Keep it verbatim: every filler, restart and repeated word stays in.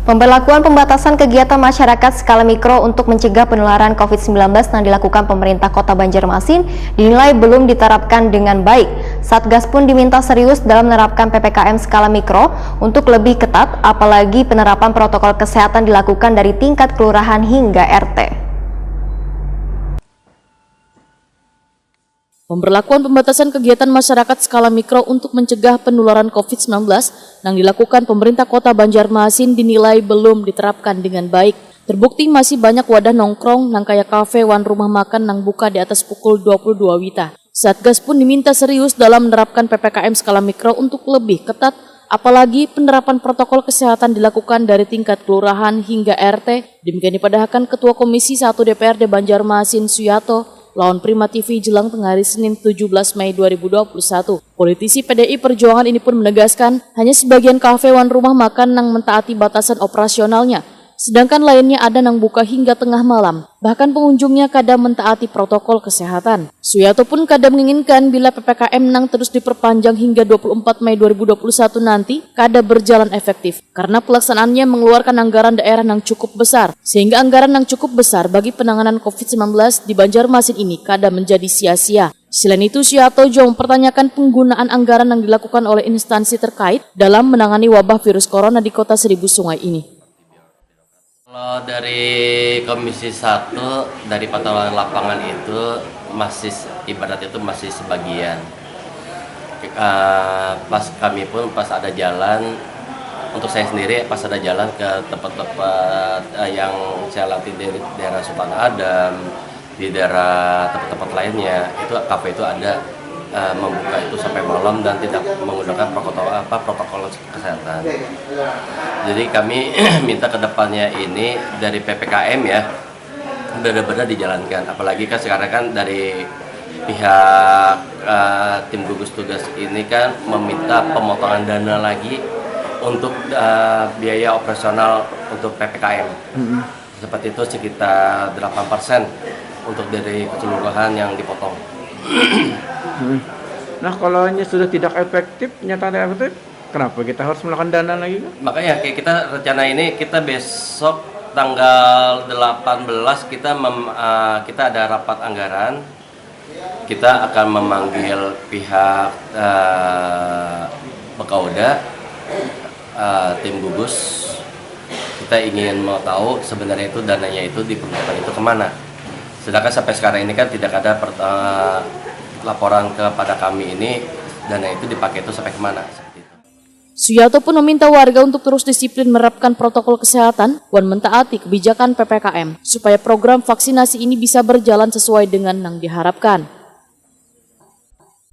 Pemberlakuan pembatasan kegiatan masyarakat skala mikro untuk mencegah penularan covid sembilan belas yang dilakukan pemerintah Kota Banjarmasin dinilai belum diterapkan dengan baik. Satgas pun diminta serius dalam menerapkan P P K M skala mikro untuk lebih ketat, apalagi penerapan protokol kesehatan dilakukan dari tingkat kelurahan hingga R T. Pemberlakuan pembatasan kegiatan masyarakat skala mikro untuk mencegah penularan covid sembilan belas yang dilakukan pemerintah Kota Banjarmasin dinilai belum diterapkan dengan baik. Terbukti masih banyak wadah nongkrong nang kaya kafe wan rumah makan nang buka di atas pukul dua puluh dua wita. Satgas pun diminta serius dalam menerapkan P P K M skala mikro untuk lebih ketat, apalagi penerapan protokol kesehatan dilakukan dari tingkat kelurahan hingga R T. Demikian dipadahakan Ketua Komisi satu D P R D Banjarmasin Suyato lawan Prima T V jelang tengah hari Senin tujuh belas Mei dua ribu dua puluh satu. Politisi P D I Perjuangan ini pun menegaskan, hanya sebagian kafe wan rumah makan nang mentaati batasan operasionalnya, sedangkan lainnya ada nang buka hingga tengah malam. Bahkan pengunjungnya kada mentaati protokol kesehatan. Suyato pun kada menginginkan bila P P K M nang terus diperpanjang hingga dua puluh empat Mei dua ribu dua puluh satu nanti kada berjalan efektif karena pelaksanaannya mengeluarkan anggaran daerah nang cukup besar, sehingga anggaran nang cukup besar bagi penanganan covid sembilan belas di Banjarmasin ini kada menjadi sia-sia. Selain itu, Suyato juga mempertanyakan penggunaan anggaran yang dilakukan oleh instansi terkait dalam menangani wabah virus corona di Kota Seribu Sungai ini. Kalau dari Komisi satu, dari pantauan lapangan itu masih, ibarat itu masih sebagian. Eh, pas kami pun pas ada jalan, untuk saya sendiri pas ada jalan ke tempat-tempat, eh, yang saya latih dari daerah Sultan Adam, di daerah tempat-tempat lainnya, itu kafe itu ada, eh, membuka itu sampai malam dan tidak menggunakan protokol, apa, protokol kesehatan. Jadi kami minta ke depannya ini dari P P K M ya, benar-benar dijalankan. Apalagi kan sekarang kan dari pihak, eh, tim gugus tugas ini kan meminta pemotongan dana lagi untuk, eh, biaya operasional untuk P P K M. Seperti itu sekitar delapan persen untuk dari keseluruhan yang dipotong. Nah, kalau hanya sudah tidak efektif, nyata tidak efektif, kenapa kita harus melakukan dana lagi, Kak? Makanya kayak kita rencana ini, kita besok tanggal delapan belas kita mem- eh, kita ada rapat anggaran. Kita akan memanggil pihak, eh, Bakaoda, eh, tim gugus. Kita ingin mau tahu sebenarnya itu dananya itu dipergunakan itu kemana. Sedangkan sampai sekarang ini kan tidak ada per- eh, laporan kepada kami ini dana itu dipakai itu sampai kemana, seperti itu. Suyato pun meminta warga untuk terus disiplin menerapkan protokol kesehatan wan mentaati kebijakan P P K M supaya program vaksinasi ini bisa berjalan sesuai dengan yang diharapkan.